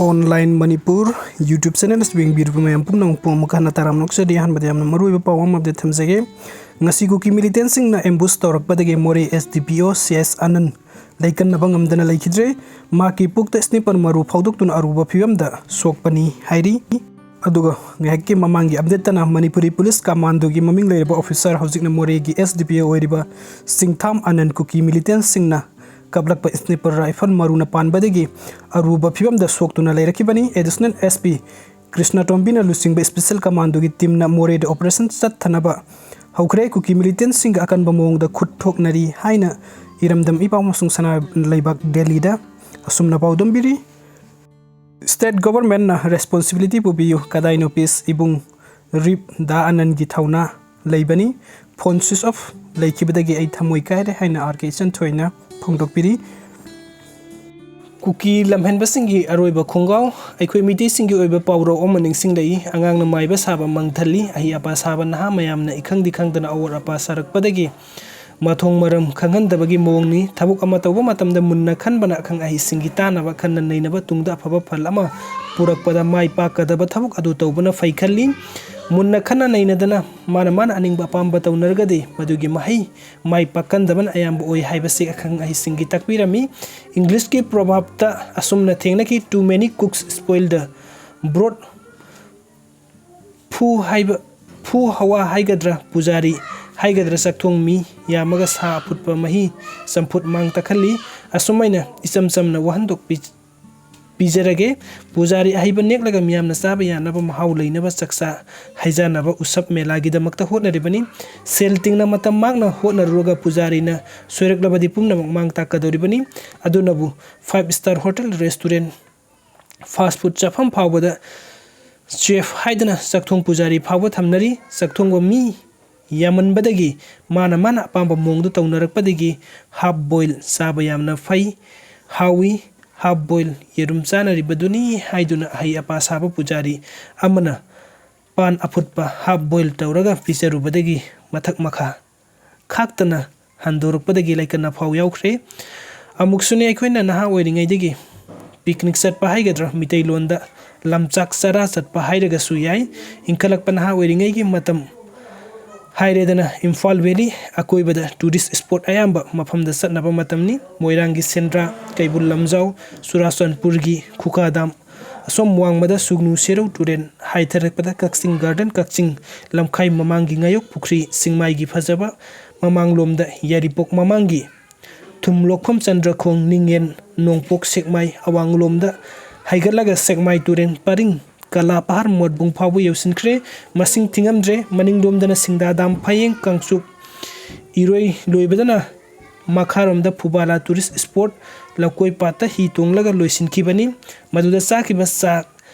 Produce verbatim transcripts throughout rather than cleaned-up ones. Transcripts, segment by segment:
Online Manipur YouTube channel ꯑꯁꯤ ꯌꯦꯡꯕꯤꯔꯤꯕ ꯃꯌꯥꯝ ꯄꯨꯝꯅꯃꯛꯄꯨ ꯑꯃꯨꯛ ꯍꯟꯅ ꯇꯔꯥꯝꯅ ꯑꯣꯛꯆꯔꯤ꯫ ꯑꯍꯥꯟꯕꯗ ꯌꯥꯝꯅ ꯃꯔꯨꯑꯣꯏꯕ ꯄꯥꯎ ꯑꯃ update ꯊꯝꯖꯒꯦ꯫ ꯉꯁꯤ ꯀꯨꯀꯤ militantꯁꯤꯡꯅ ambush ꯇꯧꯔꯛꯄꯗꯒꯤ ꯃꯣꯔꯦ S D P O C S ꯑꯅꯟ ꯂꯩꯀꯟꯅꯕ ꯉꯝꯗꯅ ꯂꯩꯈꯤꯗ꯭ꯔꯦ꯫ ꯃꯍꯥꯛꯀꯤ ꯄꯨꯛꯇ sniper ꯃꯔꯨ ꯐꯥꯎꯗꯣꯛꯇꯨꯅ ꯑꯔꯨꯕ ꯐꯤꯕꯝꯗ ꯁꯣꯛꯄꯅꯤ ꯍꯥꯏꯔꯤ꯫ ꯑꯗꯨꯒ ꯉꯥꯏꯍꯥꯛꯀꯤ ꯃꯃꯥꯡꯒꯤ updateꯇꯅ ꯃꯅꯤꯄꯨꯔꯤ police commandoꯒꯤ ꯃꯃꯤꯡ ꯂꯩꯔꯕ officer, ꯍꯧꯖꯤꯛꯅ ꯃꯣꯔꯦꯒꯤ S D P O ꯑꯣꯏꯔꯤꯕ ꯁꯤꯡꯊꯥꯝ ꯑꯅꯟ ꯀꯨꯀꯤ militantꯁꯤꯡꯅ ꯀꯥꯞꯂꯛꯄ sniper rifle ꯃꯔꯨꯅ ꯄꯥꯟꯕꯗꯒꯤ ꯑꯔꯨꯕ ꯐꯤꯕꯝꯗ ꯁꯣꯛꯇꯨꯅ ꯂꯩꯔꯛꯈꯤꯕꯅꯤ꯫ Additional S P ꯀ꯭ꯔꯤꯁꯅ ꯇꯣꯝꯕꯤꯅ ꯂꯨꯆꯤꯡꯕ special commandoꯒꯤ teamꯅ ꯃꯣꯔꯦꯗ operation ꯆꯠꯊꯅꯕ ꯍꯧꯈ꯭ꯔꯦ꯫ ꯀꯨꯀꯤ militantꯁꯤꯡꯒ ꯑꯀꯟꯕ ꯃꯑꯣꯡꯗ ꯈꯨꯠ ꯊꯣꯛꯅꯔꯤ ꯍꯥꯏꯅ ꯏꯔꯝꯗꯝ ꯏꯄꯥ ꯑꯃꯁꯨꯡ ꯁꯅꯥ ꯂꯩꯕꯥꯛ ꯗꯦꯜꯂꯤꯗ ꯑꯁꯨꯝꯅ ꯄꯥꯎꯗꯝꯕꯤꯔꯤ꯫ State governmentꯅ responsibility ꯄꯨꯕꯤꯌꯨ, ꯀꯗꯥꯏꯅꯣ peace ꯏꯕꯨꯡ ꯔꯤꯞ ꯗꯥ ꯑꯅꯟꯒꯤ ꯊꯧꯅꯥ ꯂꯩꯕꯅꯤ꯫ Phone switch off ꯂꯩꯈꯤꯕꯗꯒꯤ ꯑꯩ ꯊꯃꯣꯏ ꯀꯥꯏꯔꯦ ꯍꯥꯏꯅ R K ꯏꯆꯟꯊꯣꯏꯅ ꯐꯣꯡꯗꯣꯛꯄꯤꯔꯤ꯫ ꯀꯨꯀꯤ ꯂꯝꯍꯦꯟꯕꯁꯤꯡꯒꯤ ꯑꯔꯣꯏꯕ ꯈꯣꯡꯒꯥꯎ꯫ ꯑꯩꯈꯣꯏ ꯃꯤꯇꯩꯁꯤꯡꯒꯤ ꯑꯣꯏꯕ ꯄꯥꯎꯔꯧ ꯑꯃ ꯅꯤꯡꯁꯤꯡꯂꯛꯏ꯫ ꯑꯉꯥꯡꯅ ꯃꯥꯏꯕ ꯁꯥꯕ ꯃꯪꯊꯜꯂꯤ꯫ ꯑꯍꯩ ꯑꯄꯥ ꯁꯥꯕ ꯅꯍꯥ ꯃꯌꯥꯝꯅ ꯏꯈꯪꯗꯤ ꯈꯪꯗꯅ ꯑꯋꯥꯠ ꯑꯄꯥ ꯁꯥꯔꯛꯄꯗꯒꯤ ꯃꯊꯣꯡ ꯃꯔꯝ ꯈꯪꯍꯟꯗꯕꯒꯤ ꯃꯑꯣꯡꯅꯤ꯫ ꯊꯕꯛ ꯑꯃ ꯇꯧꯕ ꯃꯇꯝꯗ ꯃꯨꯟꯅ ꯈꯟꯕꯅ ꯑꯈꯪ ꯑꯍꯩꯁꯤꯡꯒꯤ ꯇꯥꯟꯅꯕ, ꯈꯟꯅ ꯅꯩꯅꯕ, ꯇꯨꯡꯗ ꯑꯐꯕ ꯐꯜ ꯑꯃ ꯄꯨꯔꯛꯄꯗ ꯃꯥꯏ ꯄꯥꯛꯀꯗꯕ ꯊꯕꯛ ꯑꯗꯨ ꯇꯧꯕꯅ ꯐꯩ ꯈꯜꯂꯤ꯫ ꯃꯨꯟꯅ ꯈꯟꯅ ꯅꯩꯅꯗꯅ ꯃꯥꯅ ꯃꯥꯅ ꯑꯅꯤꯡꯕ ꯑꯄꯥꯝꯕ ꯇꯧꯅꯔꯒꯗꯤ ꯃꯗꯨꯒꯤ ꯃꯍꯩ ꯃꯥꯏ ꯄꯥꯛꯀꯟꯗꯕꯅ ꯑꯌꯥꯝꯕ ꯑꯣꯏ ꯍꯥꯏꯕꯁꯤ ꯑꯈꯪ ꯑꯍꯩꯁꯤꯡꯒꯤ ꯇꯥꯛꯄꯤꯔꯝꯃꯤ꯫ Englishꯀꯤ proverbꯇ ꯑꯁꯨꯝꯅ ꯊꯦꯡꯅꯈꯤ, "Too many cooks spoil the broth." ꯐꯨ ꯍꯥꯏꯕ, ꯐꯨ ꯍꯋꯥ ꯍꯥꯏꯒꯗ꯭ꯔꯥ, ꯄꯨꯖꯥꯔꯤ ꯍꯥꯏꯒꯗ꯭ꯔꯥ, ꯆꯥꯛꯊꯣꯡ ꯃꯤ ꯌꯥꯝꯃꯒ ꯁꯥ ꯑꯐꯨꯠꯄ, ꯃꯍꯤ, ꯆꯝꯐꯨꯠ ꯃꯥꯡ ꯇꯥꯛꯍꯜꯂꯤ꯫ ꯑꯁꯨꯃꯥꯏꯅ ꯏꯆꯝ ꯆꯝꯅ ꯋꯥꯍꯟꯊꯣꯛ ꯄꯤ-, ꯄꯤꯖꯔꯒꯦ꯫ ꯄꯨꯖꯥꯔꯤ ꯑꯍꯩꯕ ꯅꯦꯛꯂꯒ ꯃꯤꯌꯥꯝꯅ ꯆꯥꯕ ꯌꯥꯅꯕ, ꯃꯍꯥꯎ ꯂꯩꯅꯕ ꯆꯥꯛꯆꯥ ꯍꯩꯖꯥꯅꯕ ꯎꯁꯞ ꯃꯦꯂꯥꯒꯤꯗꯃꯛꯇ ꯍꯣꯠꯅꯔꯤꯕꯅꯤ꯫ ꯁꯦꯜ ꯇꯤꯡꯅ ꯃꯇꯝ ꯃꯥꯡꯅ ꯍꯣꯠꯅꯔꯨꯔꯒ ꯄꯨꯖꯥꯔꯤꯅ ꯁꯣꯏꯔꯛꯂꯕꯗꯤ ꯄꯨꯝꯅꯃꯛ ꯃꯥꯡ ꯇꯥꯛꯀꯗꯧꯔꯤꯕꯅꯤ꯫ ꯑꯗꯨꯅꯕꯨ five star hotel, restaurant, fast food ꯆꯥꯐꯝ ꯐꯥꯎꯕꯗ chef ꯍꯥꯏꯗꯅ ꯆꯥꯛꯊꯣꯡ ꯄꯨꯖꯥꯔꯤ ꯐꯥꯎꯕ ꯊꯝꯅꯔꯤ꯫ ꯆꯥꯛꯊꯣꯡꯕ ꯃꯤ ꯌꯥꯝꯃꯟꯕꯗꯒꯤ ꯃꯥꯅ ꯃꯥꯅ ꯑꯄꯥꯝꯕ ꯃꯑꯣꯡꯗ ꯇꯧꯅꯔꯛꯄꯗꯒꯤ half boil ꯆꯥꯕ ꯌꯥꯝꯅ ꯐꯩ, ꯍꯥꯎꯏ, half boil ꯌꯦꯔꯨꯝ ꯆꯥꯅꯔꯤꯕꯗꯨꯅꯤ ꯍꯥꯏꯗꯨꯅ ꯑꯍꯩ ꯑꯄꯥ ꯁꯥꯕ ꯄꯨꯖꯥꯔꯤ ꯑꯃꯅ ꯄꯥꯟ ꯑꯐꯨꯠꯄ half boil ꯇꯧꯔꯒ ꯄꯤꯖꯔꯨꯕꯗꯒꯤ ꯃꯊꯛ ꯃꯈꯥ ꯈꯥꯛꯇꯅ ꯍꯟꯗꯣꯔꯛꯄꯗꯒꯤ ꯂꯩꯀꯟꯅ ꯐꯥꯎ ꯌꯥꯎꯈ꯭ꯔꯦ꯫ ꯑꯃꯨꯛꯁꯨꯅꯤ ꯑꯩꯈꯣꯏꯅ ꯅꯍꯥ ꯑꯣꯏꯔꯤꯉꯩꯗꯒꯤ ꯄꯤꯛꯅꯤꯛ ꯆꯠꯄ ꯍꯥꯏꯒꯗ꯭ꯔꯥ, ꯃꯤꯇꯩꯂꯣꯟꯗ ꯂꯝꯆꯥꯛ ꯆꯔꯥ ꯆꯠꯄ ꯍꯥꯏꯔꯒꯁꯨ ꯌꯥꯏ꯫ ꯏꯟꯈꯠꯂꯛꯄ ꯅꯍꯥ ꯑꯣꯏꯔꯤꯉꯩꯒꯤ ꯃꯇꯝ ꯍꯥꯏꯔꯦꯗꯅ, ꯏꯝꯐꯥꯜ ꯚꯦꯂꯤ ꯑꯀꯣꯏꯕꯗ ꯇꯨꯔꯤꯁ ꯏꯁꯄꯣꯠ ꯑꯌꯥꯝꯕ ꯃꯐꯝꯗ ꯆꯠꯅꯕ ꯃꯇꯝꯅꯤ꯫ ꯃꯣꯏꯔꯥꯡꯒꯤ ꯁꯦꯟꯗ꯭ꯔꯥ, ꯀꯩꯕꯨꯜ ꯂꯝꯖꯥꯎ, ꯆꯨꯔꯥꯆꯥꯟꯄꯨꯔꯒꯤ ꯈꯨꯒꯥ ꯗꯥꯝ, ꯑꯁꯣꯝ ꯋꯥꯡꯃꯗ ꯁꯨꯒꯅꯨ ꯁꯦꯔꯧ ꯇꯨꯔꯦꯜ ꯍꯥꯏꯊꯔꯛꯄꯗ ꯀꯛꯆꯤꯡ ꯒꯥꯔꯗꯦꯟ, ꯀꯛꯆꯤꯡ ꯂꯝꯈꯥꯏ ꯃꯃꯥꯡꯒꯤ ꯉꯥꯌꯣꯛ ꯄꯨꯈ꯭ꯔꯤ, ꯆꯤꯡꯃꯥꯏꯒꯤ ꯐꯖꯕ ꯃꯃꯥꯡꯂꯣꯝꯗ ꯌꯥꯏꯔꯤꯄꯣꯛ ꯃꯃꯥꯡꯒꯤ ꯊꯨꯝ ꯂꯣꯛꯐꯝ ꯆꯟꯗ꯭ꯔꯈꯣꯡ, ꯅꯤꯡꯉꯦꯟ, ꯅꯣꯡꯄꯣꯛ ꯁꯦꯛꯃꯥꯏ, ꯑꯋꯥꯡꯂꯣꯝꯗ ꯍꯥꯏꯒꯠꯂꯒ ꯁꯦꯛꯃꯥꯏ ꯇꯨꯔꯦꯜ ꯄꯔꯤꯡ, ꯀꯂꯥ ꯄꯍꯥꯔ ꯃꯣꯠꯕꯨꯡ ꯐꯥꯎꯕ ꯌꯧꯁꯤꯟꯈ꯭ꯔꯦ꯫ ꯃꯁꯤꯡ ꯊꯤꯉꯝꯗ꯭ꯔꯦ꯫ ꯃꯅꯤꯡꯂꯣꯝꯗꯅ ꯁꯤꯡꯗꯥ ꯗꯥꯝ, ꯐꯌꯦꯡ, ꯀꯥꯡꯆꯨꯞ, ꯏꯔꯣꯏ ꯂꯣꯏꯕꯗꯅ ꯃꯈꯥꯔꯣꯝꯗ ꯐꯨꯕꯥꯂꯥ ꯇꯨꯔꯤꯁ ꯏꯁꯄꯣꯠ ꯂꯧꯀꯣꯏ ꯄꯥꯠꯇ ꯍꯤ ꯇꯣꯡꯂꯒ ꯂꯣꯏꯁꯤꯟꯈꯤꯕꯅꯤ꯫ ꯃꯗꯨꯗ ꯆꯥꯈꯤꯕ ꯆꯥꯛ,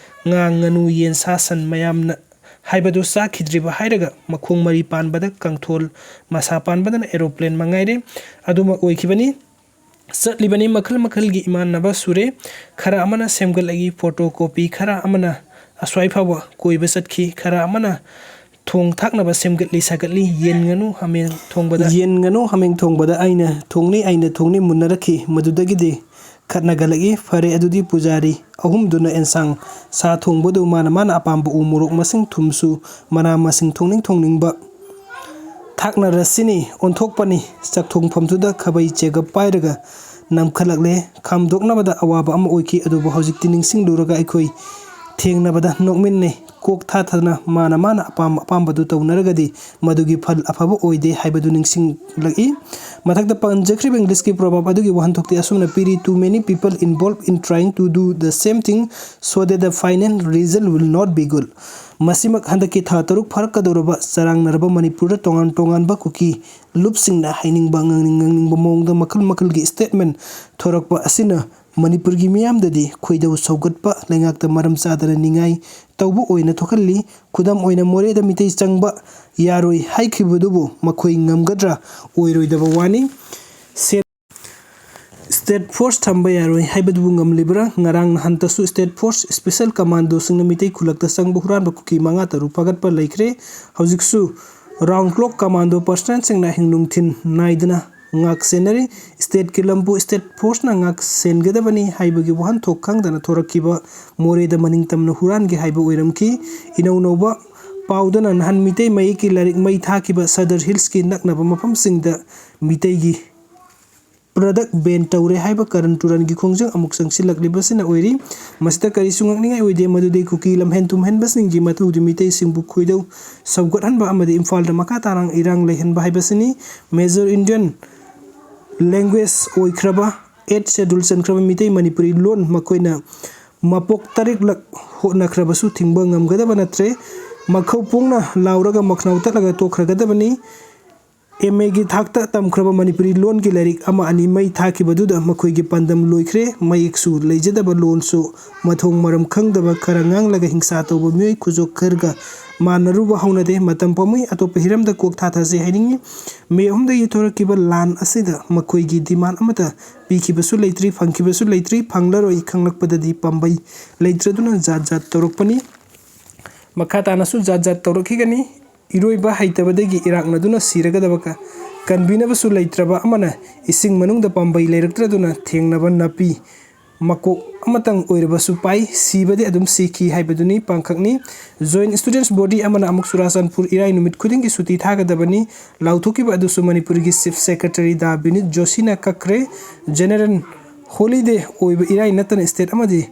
ꯉꯥ, ꯉꯥꯅꯨ, ꯌꯦꯟ, ꯁꯥ, ꯁꯟ ꯃꯌꯥꯝꯅ ꯍꯥꯏꯕꯗꯨ ꯆꯥꯈꯤꯗ꯭ꯔꯤꯕ ꯍꯥꯏꯔꯒ ꯃꯈꯣꯡ ꯃꯔꯤ ꯄꯥꯟꯕꯗ ꯀꯪꯊꯣꯜ, ꯃꯁꯥ ꯄꯥꯟꯕꯗꯅ ꯑꯦꯔꯣꯄ꯭ꯂꯦꯟ ꯃꯉꯥꯏꯔꯦ꯫ ꯑꯗꯨꯃꯛ ꯑꯣꯏꯈꯤꯕꯅꯤ꯫ ꯆꯠꯂꯤꯕꯅꯤ, ꯃꯈꯜ ꯃꯈꯜꯒꯤ ꯏꯃꯥꯟꯅꯕ ꯁꯨꯔꯦ꯫ ꯈꯔ ꯑꯃꯅ ꯁꯦꯝꯒꯠꯂꯛꯏ ꯐꯣꯇꯣ ꯀꯣꯄꯤ, ꯈꯔ ꯑꯃꯅ ꯑꯁ꯭ꯋꯥꯏ ꯐꯥꯎꯕ ꯀꯣꯏꯕ ꯆꯠꯈꯤ, ꯈꯔ ꯑꯃꯅ ꯊꯣꯡ ꯊꯥꯛꯅꯕ ꯁꯦꯝꯒꯠꯂꯤ ꯁꯥꯒꯠꯂꯤ꯫ ꯌꯦꯟ ꯉꯥꯅꯨ ꯍꯥꯃꯦꯡ ꯊꯣꯡꯕꯗ, ꯌꯦꯟ ꯉꯥꯅꯨ ꯍꯥꯃꯦꯡ ꯊꯣꯡꯕꯗ ꯑꯩꯅ ꯊꯣꯡꯅꯤ, ꯑꯩꯅ ꯊꯣꯡꯅꯤ ꯃꯨꯟꯅꯔꯛꯈꯤ꯫ ꯃꯗꯨꯗꯒꯤꯗꯤ ꯈꯠꯅꯒꯠꯂꯛꯏ꯫ ꯐꯔꯦ, ꯑꯗꯨꯗꯤ ꯄꯨꯖꯥꯔꯤ ꯑꯍꯨꯝꯗꯨꯅ ꯑꯦꯟꯁꯥꯡ, ꯁꯥ ꯊꯣꯡꯕꯗꯨ ꯃꯥꯅ ꯃꯥꯅ ꯑꯄꯥꯝꯕ ꯎ ꯃꯣꯔꯣꯛ ꯃꯁꯤꯡ ꯊꯨꯝꯁꯨ ꯃꯅꯥ ꯃꯁꯤꯡ ꯊꯣꯡꯅꯤꯡ ꯊꯣꯡꯅꯤꯡꯕ ꯊꯥꯛꯅꯔꯁꯤꯅꯤ꯫ ꯑꯣꯟꯊꯣꯛꯄꯅꯤ꯫ ꯆꯥꯛꯊꯣꯡꯐꯝꯗꯨꯗ ꯈꯥꯕꯩ ꯆꯦꯒꯞ ꯄꯥꯏꯔꯒ ꯅꯝꯈꯠꯂꯛꯂꯦ꯫ ꯈꯥꯝꯗꯣꯛꯅꯕꯗ ꯑꯋꯥꯕ ꯑꯃ ꯑꯣꯏꯈꯤ, ꯑꯗꯨꯕꯨ ꯍꯧꯖꯤꯛꯇꯤ ꯅꯤꯡꯁꯤꯡꯂꯨꯔꯒ ꯑꯩꯈꯣꯏ ꯊꯦꯡꯅꯕꯗ ꯅꯣꯛꯃꯤꯟꯅꯩ꯫ ꯀꯣꯛ ꯊꯥꯊꯅ ꯃꯥꯅ ꯃꯥꯅ ꯑꯄꯥꯝ ꯑꯄꯥꯝꯕꯗꯨ ꯇꯧꯅꯔꯒꯗꯤ ꯃꯗꯨꯒꯤ ꯐꯜ ꯑꯐꯕ ꯑꯣꯏꯗꯦ ꯍꯥꯏꯕꯗꯨ ꯅꯤꯡꯁꯤꯡꯂꯛꯏ꯫ ꯃꯊꯛꯇ ꯄꯟꯖꯈ꯭ꯔꯤꯕ ꯏꯪꯂꯤꯁꯀꯤ ꯄ꯭ꯔꯣꯚꯥꯕ ꯑꯗꯨꯒꯤ ꯋꯥꯍꯟꯊꯣꯛꯇꯤ ꯑꯁꯨꯝꯅ ꯄꯤꯔꯤ: "Too many people involved in trying to do the same thing, so that the final result will not be good." ꯃꯁꯤꯃꯛ ꯍꯟꯗꯛꯀꯤ ꯊꯥ ꯇꯔꯨꯛ ꯐꯥꯔꯛꯀꯗꯧꯔꯕ ꯆꯔꯥꯡꯅꯔꯕ ꯃꯅꯤꯄꯨꯔꯗ ꯇꯣꯉꯥꯟ ꯇꯣꯉꯥꯟꯕ ꯀꯨꯀꯤ ꯂꯨꯞꯁꯤꯡꯅ ꯍꯥꯏꯅꯤꯡꯕ, ꯉꯥꯡꯅꯤꯡ ꯉꯥꯡꯅꯤꯡꯕ ꯃꯑꯣꯡꯗ ꯃꯈꯜ ꯃꯈꯜꯒꯤ ꯁ꯭ꯇꯦꯠꯃꯦꯟ ꯊꯣꯔꯛꯄ ꯑꯁꯤꯅ ꯃꯅꯤꯄꯨꯔꯒꯤ ꯃꯤꯌꯥꯝꯗꯗꯤ ꯈꯣꯏꯗꯧ ꯁꯧꯒꯠꯄ, ꯂꯩꯉꯥꯛꯇ ꯃꯔꯝ ꯆꯥꯗꯅ ꯅꯤꯡꯉꯥꯏ ꯇꯧꯕ ꯑꯣꯏꯅ ꯊꯣꯛꯍꯜꯂꯤ꯫ ꯈꯨꯗꯝ ꯑꯣꯏꯅ, ꯃꯣꯔꯦꯗ ꯃꯤꯇꯩ ꯆꯪꯕ ꯌꯥꯔꯣꯏ ꯍꯥꯏꯈꯤꯕꯗꯨꯕꯨ ꯃꯈꯣꯏ ꯉꯝꯒꯗ꯭ꯔꯥ ꯑꯣꯏꯔꯣꯏꯗꯕ ꯋꯥꯅꯤ꯫ ꯁꯦ-, ꯁ꯭ꯇꯦꯠ ꯐꯣꯔꯁ ꯊꯝꯕ ꯌꯥꯔꯣꯏ ꯍꯥꯏꯕꯗꯨꯕꯨ ꯉꯝꯂꯤꯕ꯭ꯔꯥ? ꯉꯔꯥꯡ ꯅꯍꯥꯟꯇꯁꯨ ꯁ꯭ꯇꯦꯠ ꯐꯣꯔꯁ ꯁ꯭ꯄꯦꯁꯦꯜ ꯀꯃꯥꯟꯗꯣꯁꯤꯡꯅ ꯃꯤꯇꯩ ꯈꯨꯜꯂꯛꯇ ꯆꯪꯕ ꯍꯨꯔꯥꯟꯕ ꯀꯨꯀꯤ ꯃꯉꯥ ꯇꯔꯨꯛ ꯐꯥꯒꯠꯄ ꯂꯩꯈ꯭ꯔꯦ꯫ ꯍꯧꯖꯤꯛꯁꯨ ꯔꯥꯎꯟ ꯀ꯭ꯂꯣꯛ ꯀꯃꯥꯟꯗꯣ ꯄꯔꯁꯅꯦꯜꯁꯤꯡꯅ ꯑꯍꯤꯡ ꯅꯨꯡꯊꯤꯟ ꯅꯥꯏꯗꯅ ꯉꯥꯛ ꯁꯦꯟꯅꯔꯤ꯫ ꯁ꯭ꯇꯦꯠꯀꯤ ꯂꯝꯕꯨ ꯁ꯭ꯇꯦꯠ ꯐꯣꯔꯁꯅ ꯉꯥꯛ ꯁꯦꯟꯒꯗꯕꯅꯤ ꯍꯥꯏꯕꯒꯤ ꯋꯥꯍꯟꯊꯣꯛ ꯈꯪꯗꯅ ꯊꯣꯔꯛꯈꯤꯕ ꯃꯣꯔꯦꯗ ꯃꯅꯤꯡ ꯇꯝꯅ ꯍꯨꯔꯥꯟꯒꯦ ꯍꯥꯏꯕ ꯑꯣꯏꯔꯝꯈꯤ꯫ ꯏꯅꯧ ꯅꯧꯕ ꯄꯥꯎꯗꯅ ꯅꯍꯥꯟ ꯃꯤꯇꯩ ꯃꯌꯦꯛꯀꯤ ꯂꯥꯏꯔꯤꯛ ꯃꯩ ꯊꯥꯈꯤꯕ ꯁꯗꯔ ꯍꯤꯜꯁꯀꯤ ꯅꯛꯅꯕ ꯃꯐꯝꯁꯤꯡꯗ ꯃꯤꯇꯩꯒꯤ product ban ꯇꯧꯔꯦ ꯍꯥꯏꯕ ꯀꯔꯟ ꯇꯨꯔꯟꯒꯤ ꯈꯣꯡꯖꯪ ꯑꯃꯨꯛ ꯆꯪꯁꯤꯜꯂꯛꯂꯤꯕꯁꯤꯅ ꯑꯣꯏꯔꯤ꯫ ꯃꯁꯤꯗ ꯀꯔꯤꯁꯨ ꯉꯛꯅꯤꯡꯉꯥꯏ ꯑꯣꯏꯗꯦ, ꯃꯗꯨꯗꯤ ꯀꯨꯀꯤ ꯂꯝꯍꯦꯟ ꯇꯨꯝꯍꯦꯟꯕꯁꯤꯡꯒꯤ ꯃꯇꯨꯡꯗꯤ ꯃꯤꯇꯩꯁꯤꯡꯕꯨ ꯈꯣꯏꯗꯧ ꯁꯧꯒꯠꯍꯟꯕ ꯑꯃꯗꯤ ꯏꯝꯐꯥꯜꯗ ꯃꯈꯥ ꯇꯥꯅ ꯏꯔꯥꯡ ꯂꯩꯍꯟꯕ ꯍꯥꯏꯕꯁꯤꯅꯤ꯫ Major Indian language ꯑꯣꯏꯈ꯭ꯔꯕ eighth schedule ꯆꯟꯈ꯭ꯔꯕ Meitei Manipuri ꯂꯣꯟ ꯃꯈꯣꯏꯅ ꯃꯄꯣꯛ ꯇꯔꯦꯠꯂꯛ ꯍꯣꯠꯅꯈ꯭ꯔꯕꯁꯨ ꯊꯤꯡꯕ ꯉꯝꯒꯗꯕ ꯅꯠꯇ꯭ꯔꯦ꯫ ꯃꯈꯧ ꯄꯣꯡꯅ ꯂꯥꯎꯔꯒ ꯃꯈꯅꯥꯎ ꯇꯠꯂꯒ ꯇꯣꯛꯈ꯭ꯔꯒꯗꯕꯅꯤ꯫ ꯑꯦꯝ ꯑꯦꯒꯤ ꯊꯥꯛꯇ ꯇꯝꯈ꯭ꯔꯕ ꯃꯅꯤꯄꯨꯔꯤ ꯂꯣꯟꯒꯤ ꯂꯥꯏꯔꯤꯛ ꯑꯃ ꯑꯅꯤ ꯃꯩ ꯊꯥꯈꯤꯕꯗꯨꯗ ꯃꯈꯣꯏꯒꯤ ꯄꯥꯟꯗꯝ ꯂꯣꯏꯈ꯭ꯔꯦ꯫ ꯃꯌꯦꯛꯁꯨ ꯂꯩꯖꯗꯕ, ꯂꯣꯟꯁꯨ ꯃꯊꯣꯡ ꯃꯔꯝ ꯈꯪꯗꯕ, ꯈꯔ ꯉꯥꯡꯂꯒ ꯍꯤꯡꯁꯥ ꯇꯧꯕ ꯃꯤꯑꯣꯏ ꯈꯨꯖꯣꯛ ꯈꯔꯒ ꯃꯥꯟꯅꯔꯨꯕ ꯍꯧꯅꯗꯦ꯫ ꯃꯇꯝ ꯄꯥꯝꯃꯨꯏ꯫ ꯑꯇꯣꯞꯄ ꯍꯤꯔꯝꯗ ꯀꯣꯛ ꯊꯥꯊꯁꯦ ꯍꯥꯏꯅꯤꯡꯏ꯫ ꯃꯦ ꯑꯍꯨꯝꯗꯒꯤ ꯊꯣꯔꯛꯈꯤꯕ ꯂꯥꯟ ꯑꯁꯤꯗ ꯃꯈꯣꯏꯒꯤ demand ꯑꯃꯠꯇ ꯄꯤꯈꯤꯕꯁꯨ ꯂꯩꯇ꯭ꯔꯤ, ꯐꯪꯈꯤꯕꯁꯨ ꯂꯩꯇ꯭ꯔꯤ꯫ ꯐꯪꯂꯔꯣꯏ ꯈꯪꯂꯛꯄꯗꯗꯤ ꯄꯥꯝꯕꯩ ꯂꯩꯇ꯭ꯔꯗꯨꯅ ꯖꯥꯠ ꯖꯥꯠ ꯇꯧꯔꯛꯄꯅꯤ꯫ ꯃꯈꯥ ꯇꯥꯅꯁꯨ ꯖꯥꯠ ꯖꯥꯠ ꯇꯧꯔꯛꯈꯤꯒꯅꯤ꯫ ꯏꯔꯣꯏꯕ ꯍꯩꯇꯕꯗꯒꯤ ꯏꯔꯥꯛꯅꯗꯨꯅ ꯁꯤꯔꯒꯗꯕ ꯀ-, ꯀꯟꯕꯤꯅꯕꯁꯨ ꯂꯩꯇ꯭ꯔꯕ ꯑꯃꯅ ꯏꯁꯤꯡ ꯃꯅꯨꯡꯗ ꯄꯥꯝꯕꯩ ꯂꯩꯔꯛꯇ꯭ꯔꯗꯨꯅ ꯊꯦꯡꯅꯕ ꯅꯥꯄꯤ ꯃꯀꯣꯛ ꯑꯃꯇꯪ ꯑꯣꯏꯔꯕꯁꯨ ꯄꯥꯏ, ꯁꯤꯕꯗꯤ ꯑꯗꯨꯝ ꯁꯤꯈꯤ ꯍꯥꯏꯕꯗꯨꯅꯤ ꯄꯥꯡꯈꯛꯅꯤ꯫ Joint Students Body ꯑꯃꯅ ꯑꯃꯨꯛ ꯆꯨꯔꯥꯆꯥꯟꯄꯨꯔ ꯏꯔꯥꯏ ꯅꯨꯃꯤꯠ ꯈꯨꯗꯤꯡꯒꯤ ꯁꯨꯇꯤ ꯊꯥꯒꯗꯕꯅꯤ ꯂꯥꯎꯊꯣꯛꯈꯤꯕ ꯑꯗꯨꯁꯨ ꯃꯅꯤꯄꯨꯔꯒꯤ Chief Secretary ꯗꯥ ꯕꯤꯅꯤꯠ ꯖꯣꯁꯤꯅ ꯀꯛꯈ꯭ꯔꯦ꯫ General holiday ꯑꯣꯏꯕ ꯏꯔꯥꯏ ꯅꯠꯇꯅ state ꯑꯃꯗꯤ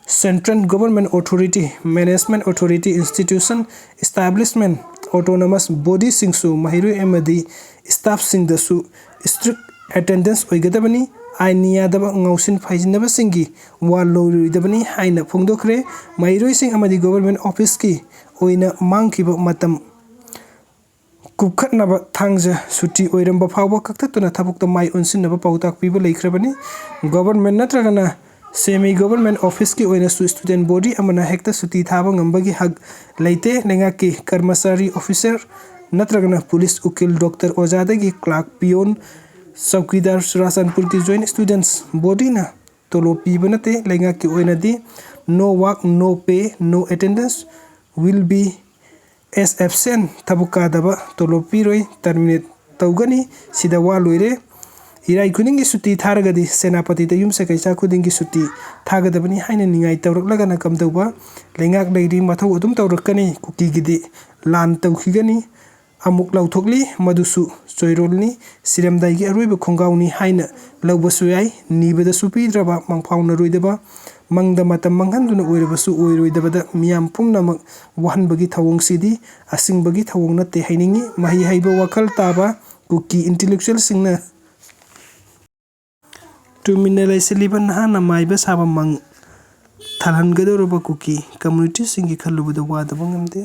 Central Government Authority, Management Authority, Institution, Establishment, Autonomous Bodyꯁꯤꯡꯁꯨ ꯃꯍꯩꯔꯣꯏ ꯑꯃꯗꯤ staffꯁꯤꯡꯗꯁꯨ strict attendance ꯑꯣꯏꯒꯗꯕꯅꯤ꯫ ꯑꯥꯏꯟꯅ ꯌꯥꯗꯕ ꯉꯥꯎꯁꯤꯟ ꯐꯥꯏꯖꯤꯟꯅꯕꯁꯤꯡꯒꯤ ꯋꯥ ꯂꯧꯔꯣꯏꯗꯕꯅꯤ ꯍꯥꯏꯅ ꯐꯣꯡꯗꯣꯛꯈ꯭ꯔꯦ꯫ ꯃꯍꯩꯔꯣꯏꯁꯤꯡ ꯑꯃꯗꯤ government officeꯀꯤ ꯑꯣꯏꯅ ꯃꯥꯡꯈꯤꯕ ꯃꯇꯝ ꯀꯨꯞꯈꯠꯅꯕ ꯊꯥꯡꯖ ꯁꯨꯇꯤ ꯑꯣꯏꯔꯝꯕ ꯐꯥꯎꯕ ꯀꯛꯊꯠꯇꯨꯅ ꯊꯕꯛꯇ ꯃꯥꯏ ꯑꯣꯟꯁꯤꯟꯅꯕ ꯄꯥꯎꯇꯥꯛ ꯄꯤꯕ ꯂꯩꯈ꯭ꯔꯕꯅꯤ꯫ Government ꯅꯠꯇ꯭ꯔꯒꯅ semi government officeꯀꯤ ꯑꯣꯏꯅꯁꯨ student body ꯑꯃꯅ ꯍꯦꯛꯇ ꯁꯨꯇꯤ ꯊꯥꯕ ꯉꯝꯕꯒꯤ ꯍꯛ ꯂꯩꯇꯦ꯫ ꯂꯩꯉꯥꯛꯀꯤ ꯀꯔꯃꯆꯥꯔꯤ, officer ꯅꯠꯇ꯭ꯔꯒꯅ police, ꯎꯀꯤꯜ, doctor, ꯑꯣꯖꯥꯗꯒꯤ clerk, peon, ꯆꯧꯀꯤꯗꯥꯔ, ꯆꯨꯔꯥꯆꯥꯟꯄꯨꯔꯒꯤ Joint Students Bodyꯅ ꯇꯣꯂꯣꯞ ꯄꯤꯕ ꯅꯠꯇꯦ꯫ ꯂꯩꯉꯥꯛꯀꯤ ꯑꯣꯏꯅꯗꯤ no work, no pay, no attendance, will be as absent, ꯊꯕꯛ ꯀꯥꯗꯕ, ꯇꯣꯂꯣꯞ ꯄꯤꯔꯣꯏ, terminate ꯇꯧꯒꯅꯤ꯫ ꯁꯤꯗ ꯋꯥ ꯂꯣꯏꯔꯦ꯫ ꯏꯔꯥꯏ ꯈꯨꯗꯤꯡꯒꯤ ꯁꯨꯇꯤ ꯊꯥꯔꯒꯗꯤ ꯁꯦꯅꯥꯄꯇꯤꯗ ꯌꯨꯝꯁꯀꯩꯁ ꯈꯨꯗꯤꯡꯒꯤ ꯁꯨꯇꯤ ꯊꯥꯒꯗꯕꯅꯤ ꯍꯥꯏꯅ ꯅꯤꯡꯉꯥꯏ ꯇꯧꯔꯛꯂꯒꯅ ꯀꯝꯗꯧꯕ? ꯂꯩꯉꯥꯛ ꯂꯩꯔꯤ, ꯃꯊꯧ ꯑꯗꯨꯝ ꯇꯧꯔꯛꯀꯅꯤ꯫ ꯀꯨꯀꯤꯒꯤꯗꯤ ꯂꯥꯟ ꯇꯧꯈꯤꯒꯅꯤ꯫ ꯑꯃꯨꯛ ꯂꯥꯎꯊꯣꯛꯂꯤ, ꯃꯗꯨꯁꯨ ꯆꯣꯏꯔꯣꯜꯅꯤ, ꯁꯤꯔꯝꯗꯥꯏꯒꯤ ꯑꯔꯣꯏꯕ ꯈꯣꯡꯒꯥꯎꯅꯤ ꯍꯥꯏꯅ ꯂꯧꯕꯁꯨ ꯌꯥꯏ꯫ ꯅꯤꯕꯗꯁꯨ ꯄꯤꯗ꯭ꯔꯕ, ꯃꯪꯐꯥꯎꯅꯔꯣꯏꯗꯕ, ꯃꯪꯗ ꯃꯇꯝ ꯃꯥꯡꯍꯟꯗꯨꯅ ꯑꯣꯏꯔꯕꯁꯨ ꯑꯣꯏꯔꯣꯏꯗꯕꯗ ꯃꯤꯌꯥꯝ ꯄꯨꯝꯅꯃꯛ ꯋꯥꯍꯟꯕꯒꯤ ꯊꯧꯑꯣꯡꯁꯤꯗꯤ ꯑꯁꯤꯡꯕꯒꯤ ꯊꯧꯑꯣꯡ ꯅꯠꯇꯦ ꯍꯥꯏꯅꯤꯡꯏ꯫ ꯃꯍꯩ ꯍꯩꯕ, ꯋꯥꯈꯜ ꯇꯥꯕ ꯀꯨꯀꯤ ꯏꯟꯇꯦꯂꯦꯛꯆꯨꯋꯦꯜꯁꯤꯡꯅ ꯇꯨꯃꯤꯟꯅ ꯂꯩꯁꯤꯜꯂꯤꯕ ꯅꯍꯥꯅ ꯃꯥꯏꯕ ꯁꯥꯕ ꯃꯪ ꯊꯜꯍꯟꯒꯗꯧꯔꯕ ꯀꯨꯀꯤ ꯀꯝꯃ꯭ꯌꯨꯅꯤꯇꯤꯁꯤꯡꯒꯤ ꯈꯜꯂꯨꯕꯗ ꯋꯥꯗꯕ ꯉꯝꯗꯦ꯫